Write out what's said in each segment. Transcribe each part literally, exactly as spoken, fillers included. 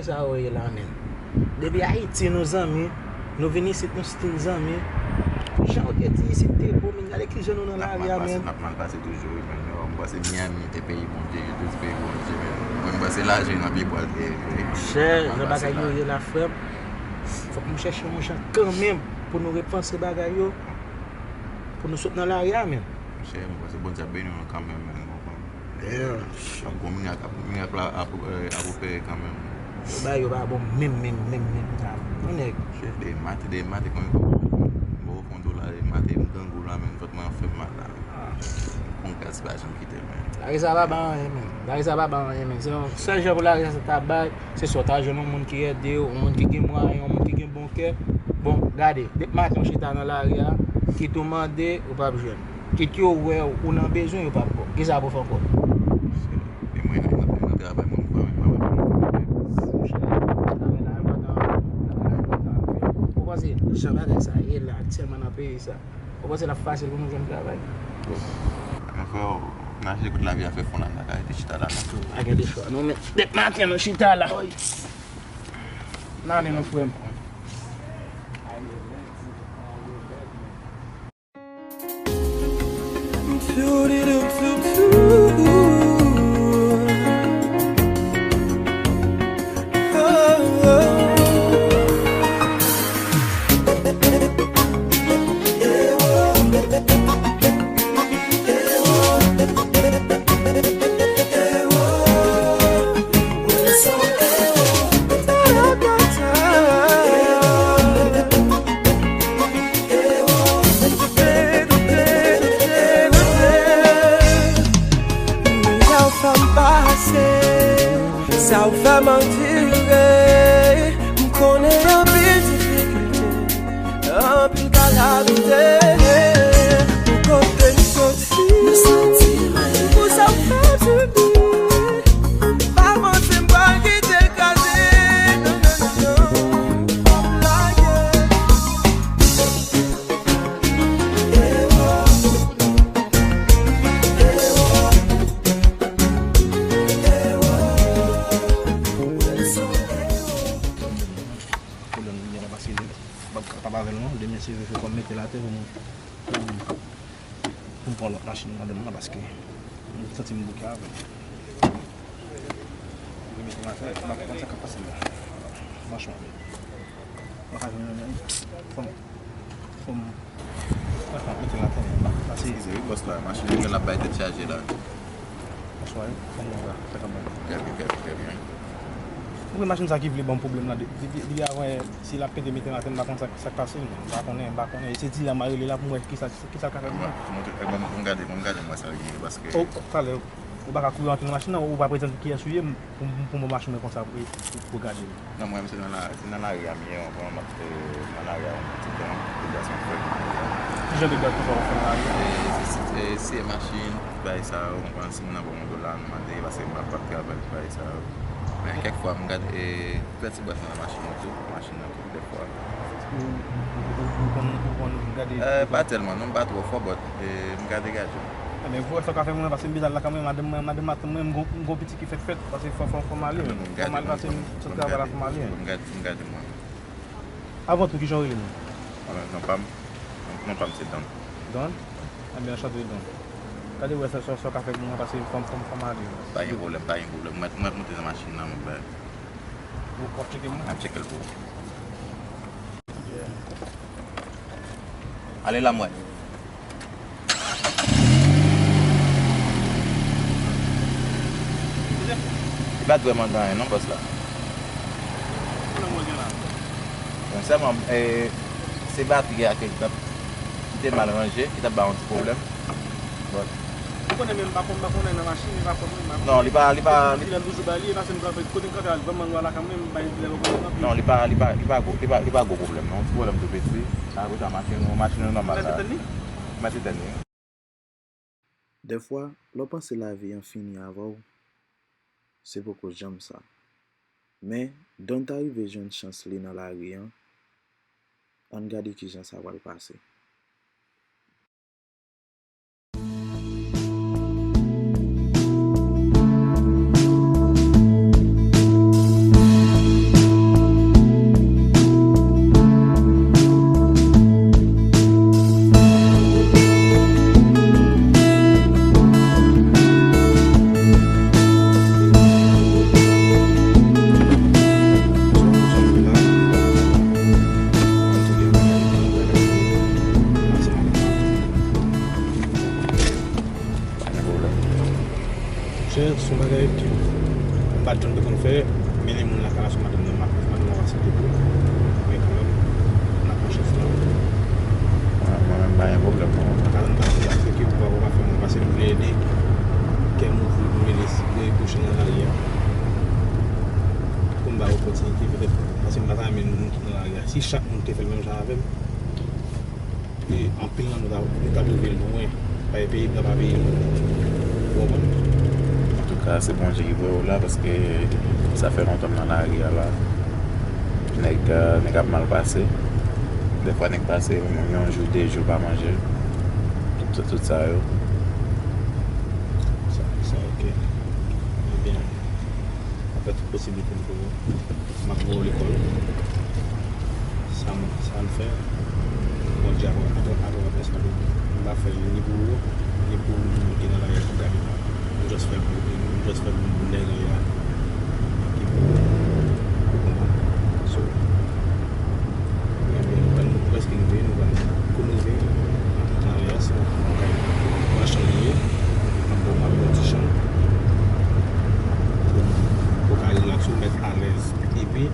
Sa yo ye la menm. Depi Ayiti nou zanmi, nou vin isit nou still zanmi. Jan yo te di isit te bon, men gade kijan nou nan lari a menm. N ap mal pase toujou wi menm. Yo, m panse Miami te peyi Bondye, yo te di peyi Bondye menm. Mwen m panse lajan nan pye bwa l te ye vre. Monchè, jan bagay yo ye la frè m, fòk nou chèche yon jan kanmenm pou nou repanse bagay yo, pou nou sot nan lari a menm. Monchè, m panse Bondye ap beni nou kanmenm menm. Tankou mirak, mirak la ap, eh, ap opere kanmenm. Yo bay yo pa bon menm, menm, menm, menm. Sa, yon nèg. Chef de mate, de mate, konbyen fwa m fè m fè yon dola de mate, m grangou la, menm vant mwen an fè m mal la. Yon gaz pa janm kite m, menm. Lari sa pa bay anyen, menm. Lari sa pa bay anyen, menm. Se yon sèl jan pou lari sa ta bay, se swa w ta jwenn yon moun ki ede w, yon moun ki gen mwayen, yon moun ki gen bon kè. Bon, gade, depi maten w chita nan lari a, kit ou mande, ou p ap jwenn. Kit yo wè w nan bezwen, yo p ap ba w. Kisa pou w fè ankò? E mwen, nan, nan, nan travay mwen, m pa, m pa, m pa, m pa. Travay la enpòtan, travay la enpòtan anpil. Ou panse jan bagay sa ye la aktyèlman nan peyi sa, ou panse l ap fasil pou nou jwenn travay? Mwen, frè, n a chèche kote lavi a fè fon la, n a ka rete chita la, non. Pa gen de chwa, non, men depi maten nou chita la. N ale non, frè m. Sa w fè m pase, sa w fè m andire, m konnen anpil difikilte, anpil kalamite. Pou kote m soti, pou sa w fè m sibi, m pa panse m pral kite kraze. Non, non, non, non, pa m lage. Pwoblèm li genyen paske li p ap kapab avè l non. Demen si Dye vle fè kòm mete l atè pou m, pou m, pou m pran lòt machin nan demen nan paske m santi m bouke avè l. Li mete m atè, m pa konprann sa k ap pase la. Franchman, m pa ka jwenn anyen. Fò m, fò m Franchman, mete l atè, m pa pase. Eskize wi, bòs la, machin nan l ap bay tèt chaje la. Bonswa, wi. Kòman w ye? Sa ka bay? Trè byen, trè byen, trè byen. Ou konn machin sa ki vle ban m pwoblèm la, de-, de-, de-, depi avan, si l ap pete mete m atè, m pa konn sa, sa k pase, m pa konnen, m pa konnen. E se di la m a rele la pou m wè kisa, kisa l ka fè pou mwen. Montre, e, ban m, ban m gade, ban m gade mwen sa l genyen, paske. O, talè, ou pa ka kouri antre nan machin nan, ou pa prezante kiyès ou ye, m, pou, pou, pou mwen machin mwen konsa, pou, pou, pou gade l. Non, mwen, se nan la, se nan lari a m ye, mwen, mwen, e, nan lari a yon ti tan, degradasyon fè. Ki jan degradasyon fè w fè nan lari a? E, se, se, se siye machin, bagay sa yo, mwen, si moun nan ban mwen dola, m mande, paske m pa, pa travay pou bagay sa yo. Men kèk fwa, m gade, e, fè ti brèf nan machin nan tou, machin nan tou, dèfwa. Ou, ou, ou, ou konn, ou konn gade? E, pa tèlman, non, m pa twò fò, but, e, m ka degaje m. Ebyen, pou wè sa w ka fè mwen, paske m bezwen al lakay mwen, madanm mwen, madanm matant mwen, m gon, m gon pitit ki fèk fèt, paske fò, fò, fò m ale, fò m al pase m sot travay la, fò m ale. Bon, m gade, m gade mwen. Avan tou, kijan w rele menm? Non, non, pa m, non, non, pa m, se Don. Don? Ebyen, anchante, Don. Gade wè sa, sa, sa w ka fè pou mwen, paske fò m, fò m, fò m ale. Pa gen pwoblèm, pa gen pwoblèm. Mwen, mwen monte nan machin nan, mwen bay. Ou, w ap tcheke mwen? M ap tcheke l pou ou. Ale la, m wè. Li pa t vrèman gen anyen non, bòs la. Bon, sèlman, e, se batri a ki t ap, ki te mal ranje, ki t ap bay yon ti pwoblèm. Bon. Ou konnen menm, m pa konn, m pa konnen nan machin, li pa fò mwen, m pa konnen. Non, li pa, li pa, li. Lè m toujou ba li, e pa se m kanpe, kote m kanpe a, vrèman lwa lakay mwen, m bay lè yo konnen kanpe. Non, li pa, li pa, li pa gwo, li pa, li pa gwo pwoblèm, non. Yon ti pwoblèm tou piti. Apre sa, machin nou, machin nou nòmal la. Ou mèt etèn li? Ou mèt etèn li. Dèfwa, lè w panse lavi an fini avè w, se poko janm sa. Men, Don ta rive jwenn chans li nan lari an, ann gade kijan sa pral pase. Chè, se yon bagay ke m pa t janm te konn fè, men gen moun lakay la, se madanm nan, m ap, madanm nan ap aksepte pou mwen kanmenm, n ap pran chans lan. Mwen menm, m pa gen pwoblèm, non. Madanm nan ap aksepte ke ou pa, ou pa fè mwen pase, m vle ede kè m ouvri pou m ede si de pwochen nan lari a. Pou m ba opòtinite, petèt, paske m pa ta renmen moun ki nan lari a. Si chak moun te fè l menm jan avè m, e anpil nan nou ta, nou ta rive lwen. Paske peyi m nan pa peyi nou. Ou konprann? Antouka, se Bondye ki voye w la, paske sa fè lontan m nan lari a la. Nèg, euh, nèg ap mal pase. Dèfwa, nèg pase yon jou, de jou pa manje. Tout, tout sa yo. Sa, sa, ok. Ebyen, m ap fè tout posiblite m pou ou. M ap voye w lekòl. Sa m, sa n fè, Bondye ap, ap, ap rankontre avèk nou. M pa fè l ni pou ou, ni pou moun ki nan lari a k ap gade nou. M just fè l pou, m just fè l pou nèg la ki pou ou. Ou konprann? So, ebyen, nou pral, nou prèske rive, nou pral, kou n rive, nan lè a, se nan kay machann li ye. M ap ba w, m ap ba w ti chanm pou, pou w ka rilaks ou, mèt alèz. Epi,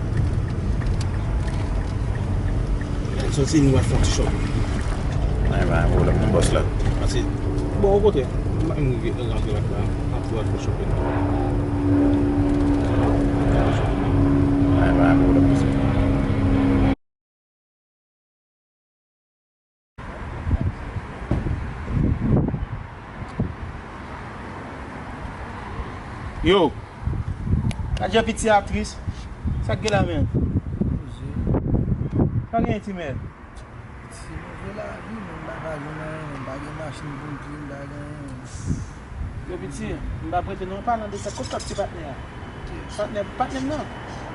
lè n soti, nou al fè yon ti shopping. Ay, pa gen pwoblèm, non, bòs la. Pase, bon, okontrè, m pa menm rive rantre lakay la, n ap tou al fè shopping. Ay, pa gen pwoblèm, mesye. Yo! Gad jan piti a tris. Sa k gen la menm? Sa gen ti mèt? Piti, move lavi, men m pa ka jwenn anyen, men m pa gen machin pou m pye, m pa gen anyen. Yo piti, m pa prete non, palan de sa, kote kòb ti patnè a? Patnè, patnè m nan.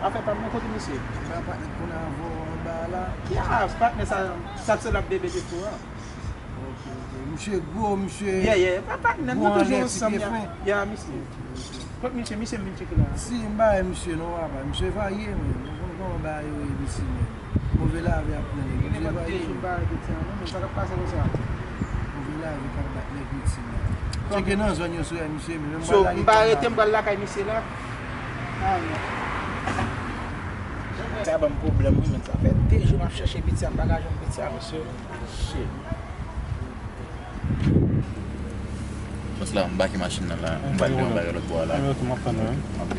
Afè pa m nan, kote misye? M pa patnè konnen avè w anba la. Ya, patnè sa, sa se l ap bebe de tou an. Ok, ok. Misye gwo, misye. Yeah, yeah. Pa patnè, nou toujou ansanm, ya. Ya, misye. Ok, ok. Kot misye, misye m vin tcheke la. Si, m pa wè misye non, papa. Misye varye, men. Ou konn kòman bagay yo ye isi, men. Move lavi ap pran nèg. Misye varye, men. Move lavi k ap bat nèg isi, men. Tcheke nan zòn yo si w wè misye, men. So, m pa rete, m pral lakay misye la. Ah, non. Sa ban m pwoblèm, wi, men sa fè de jou m ap chèche piti a, m pa ka jwenn piti a, mesye. Shit. Bòs la, m bake machin nan la. M pral devan bagay lòt bò a la. Ok, m ap tann ou, wi. Ok.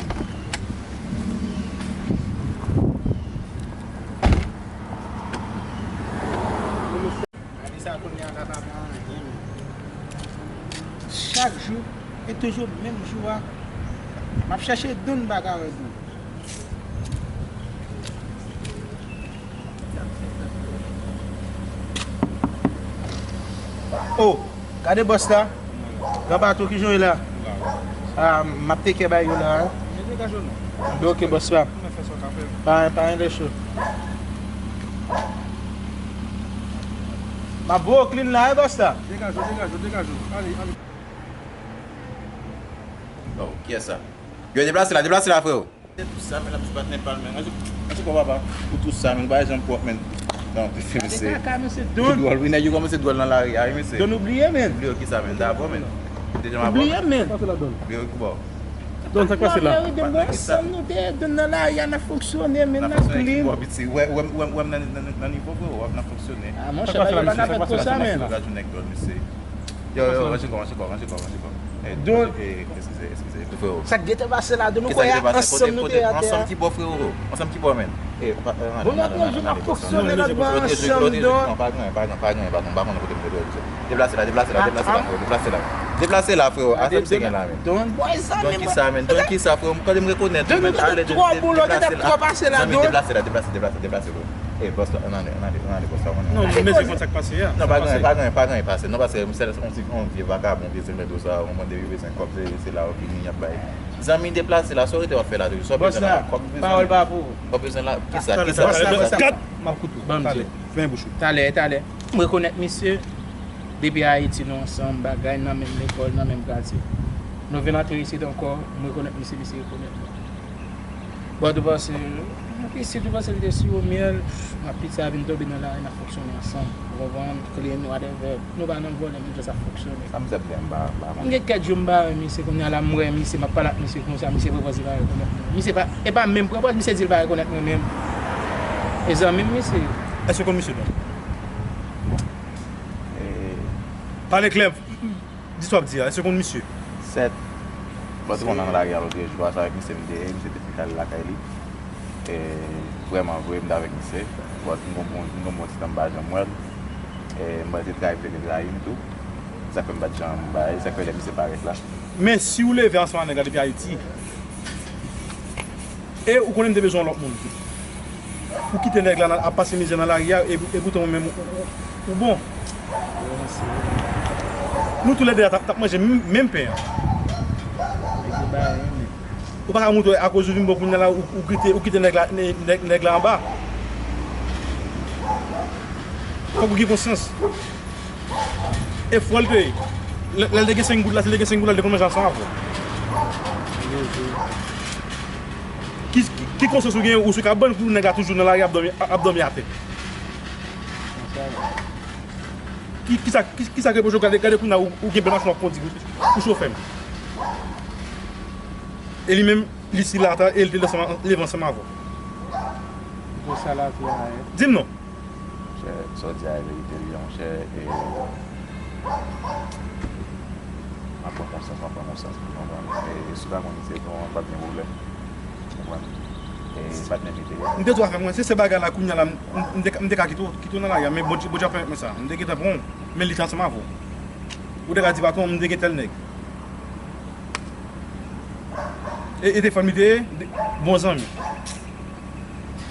Gade sa kounye a la pa gen anyen, men. Chak jou, e toujou menm jou a. M ap chèche Don, m pa ka wè Don. Oh, gade bòs la. Gran patwon, kijan w ye la? Ah, m ap teke bay yo la, hein. Ok, bòs la. Pa, pa gen de cho. M ap voye w clean la, hein, bòs la. Degaje w, degaje w, degaje w. Ale, ale. Oh, kiyès sa? Yo, deplase la, deplase la, freo. Tout sa, men l ap di patnè pa l, men. Range, range kò w, papa. Pou tout sa, men, bagay janm pwòp, men. Non, te fè misye. Gade kaka, mesye Don. Li dwòl, wi, nèg yo kòmanse dwòl nan lari a, wi, mesye. Don, ou bliye, men. Bliye kisa, men? Dabò, men. Ou deja m ap bliye, men. Bliye ki bò? Don, sa k pase la? Non, men, wi, Don, ansanm nou te, Don, nan lari a, n ap fonksyone, men, n ap clean. Bon, piti, wè, wè, wè, wè m nan, nan, nan nivo, freo, wè m nan fonksyone. Ah, monchè, bagay yo pa ka fèt konsa, men. Yo, yo, ranje kò, ranje kò, ranje kò, ranje kò. Eh, Don, eh, eskize, eskize, eskize, freo. Sa k gentan pase la, Don, nou kwè ansanm nou te atè a. Ansanm ki bò, freo? Ansanm ki bò, men? Eh, pa, eh, bon, lòt jou m ap fonksyone, lòt bò ansanm, Don. Non, pa gen, pa gen, pa gen, pa gen, pa konnen kote m mete w. Deplase la, deplase la, deplase la, freo, deplase la. Deplase la, freo. Asa misye gen la, men. Don, bòy, zanmi m. Don kisa, men? Don kisa, freo? M konnen m rekonèt ou, men. Don, nou te twò bon, lòt etap twò pase la, Don. Deplase la, deplase, deplase, deplase, freo. Eh, bòs la, ann ale, ann ale, ann ale, bòs la, ann ale. Non, men se konn sa k pase a. Non, pa gen, pa gen, pa gen pase. Non, paske m se yon ti, yon vye vagabon, vye zemèdo sa, yon bann de vye bezwen kòb, se, se la yo vini, y ap bay. Zanmi, deplase la, sa w rete w ap fè la toujou? Sa w bezwen la? Kòb ou bezwen? Pawòl pa pou ou. Sa w bezwen la? Kisa? Kisa? Bòs la, bòs la. Kat, m ap koute w. Ban m di w. Talè, talè, talè. M rekonèt misye. Depi Ayiti, nou ansanm, bagay, nan menm lekòl, nan menm katye. Nou vin antre isit ankò, m rekonèt misye, misye rekonèt mwen. Bon, ou panse, isit ou panse li te siro myèl, m ap piti a vin tonbe nan lari, n ap fonksyone ansanm. Ou konprann? Clean, whatever. Nou pa nan vòlè, men just ap fonksyone. Sa misye ap di a, m pa, m pa konn. M gen kèk jou m pa wè misye, kounye a la m wè misye, m ap pale ak misye konsa, misye pran pòz li pa rekonèt mwen. Misye pa, e pa menm pran pòz, misye di l pa rekonèt mwen menm. E zanmi m misye ye. Èske w konn misye, Don? Bon. E, pale klè. Di sa w ap di a, èske w konn misye? Sèt. Bon, se konn nan lari a lòt jou a, se avèk misye m te ye, misye te fin kale lakay li. E, vrèman vre, m t avèk misye. Bon, m gon bon, m gon bon ti tan m pa janm wè l. E, m panse se trayi misye te trayi m tou. Sa k fè m pa t janm bay, sa k fè lè misye parèt la. Men si w leve ansanm ak nèg la depi Ayiti, e ou konnen m te bezwen yon lòt moun. Ou kite nèg la nan, ap pase mizè nan lari a, e, e poutan ou menm, ou, ou, ou bon. Nou toulède a t ap, t ap manje menm, menm pen an. Ou pa ka moute akoz ou vin bon kounye a la, ou, ou kite, ou kite nèg la, nè-, nèg, nèg la anba. Fòk ou gen konsyans. E fò l te ye. Lè, lè l te gen senk goud la, si l te gen senk goud la, l te konn manje ansanm avè w. Ki, ki, ki konsyans ou gen, ou sou kabann pou nèg la toujou nan lari ap dòmi, ap dòmi atè? Ki, kisa, ki, kisa k reproche w? Gade, gade kounye a ou, ou gen bèl machin w ap kondi pou, pou chofè m. E li menm, li si la ata, e l te leve ansanm, leve ansanm avè w. Pou sa la tou a, e. Di m non. Monchè, sa w di a e verite li ye, monchè, e, m ap pran konsyans, m ap pran konsyans, ou konprann? E, si w ta konn misye tou, pa t gen pwoblèm, ou konprann? E, pa t menm ide a. M te tou afè mwen, se sèl bagay la, kounye a la, m, m, m te ka, m te ka kite w, kite w nan lari a, men Bondye, Bondye ap pèmèt mwen sa. M te gentan pran w, men li te ansanm avè w. Ou te ka di, patwon, m te gen tèl nèg. E, e te fanmi te ye, de, bon zanmi.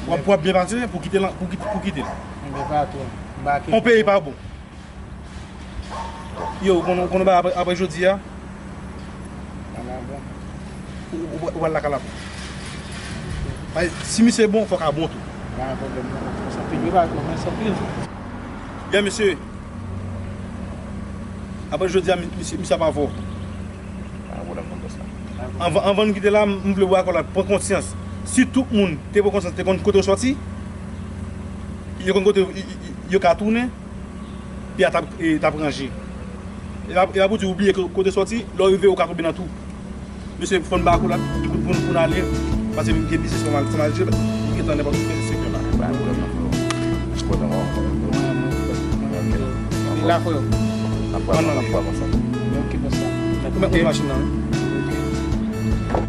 W ap, w ap byen pase pou kite l, pou kite, pou kite l. Mwen pa twò. M pa On peyi pa bon. Yo, ou konn, ou konn ba apre, apre jodi a? Ou, ou, ou pral lakay la bon. Paske si misye bon, fòk a bon tou. Pa gen pwoblèm, non. Mèsi anpil, yo pa twò, mèsi anpil. Byen, mesye. Apre jodi a, mi-, misye, misye ap avè w. Pa gen pwoblèm, mwen fè sa. Anvan, anvan n kite la, m, m vle w akò la, pran konsyans. Si tout moun te pran konsyans, te konn kote w sòti, yo konn kote y-, y-, y-, yo ka tounen, pi a t ap, e, t ap ranje. E pa, e pa pou di w bliye ko-, kote w sòti, lè w rive, ou ka tonbe nan twou. Mesye, fò n ba kou la, pou, pou, pou n ale, paske m gen biznis fò m al, fò m al jere, m gentan nenpòt ki sektè la. Pa gen pwoblèm non, freo. M kontan wè w ankò. Mwen, mwen, mwen, mwen. Ok. Vin la, freo. N ap pral, n ap pral konsa. Ok, konsa. Ou mèt monte machin nan, wi. Ok.